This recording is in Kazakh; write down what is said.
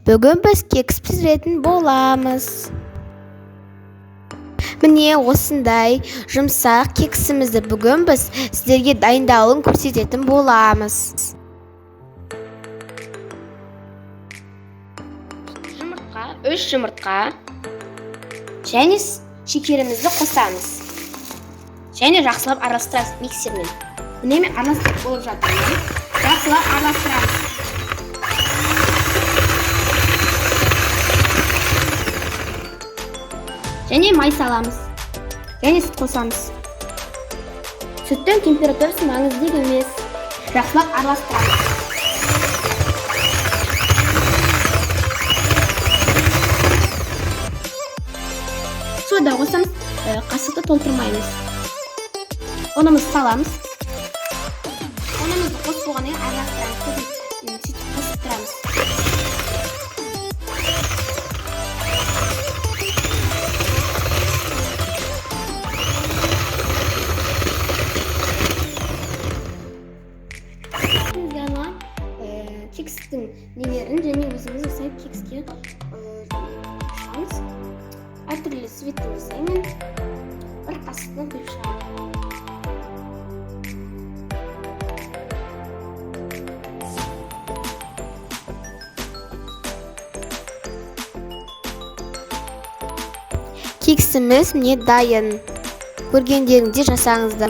Бүгін біз кекс пісіретін боламыз. Міне, осындай жұмсақ кексімізді бүгін біз сіздерге дайындалуын көрсететін боламыз. Жұмыртқа, 3 жұмыртқа және шекерімізді қосамыз. Және жақсылап араластырамыз миксермен. Міне, мен араластырып болып жатырмын. Жақсылап араластырамыз. Және май саламыз. Және сүт қосамыз. Сүттің температурасы маңызды емес. Жақсылап араластырамыз. Сода қосамыз, қасықты толтырмаймыз. Ұнымызды саламыз. Ұнымызды қосып болғаннан кейін араластырамыз. Сосын сөйтіп қосып тұрамыз. Өзіңізге арналған кекстің нелерін және өзіңіз осылай кекске шығамыз. Әртүрлі цветтен жасаймын. Бір қасықтан құйып шығамын. Кексіміз міне дайын. Көргендеріңіздей жасаңыздар.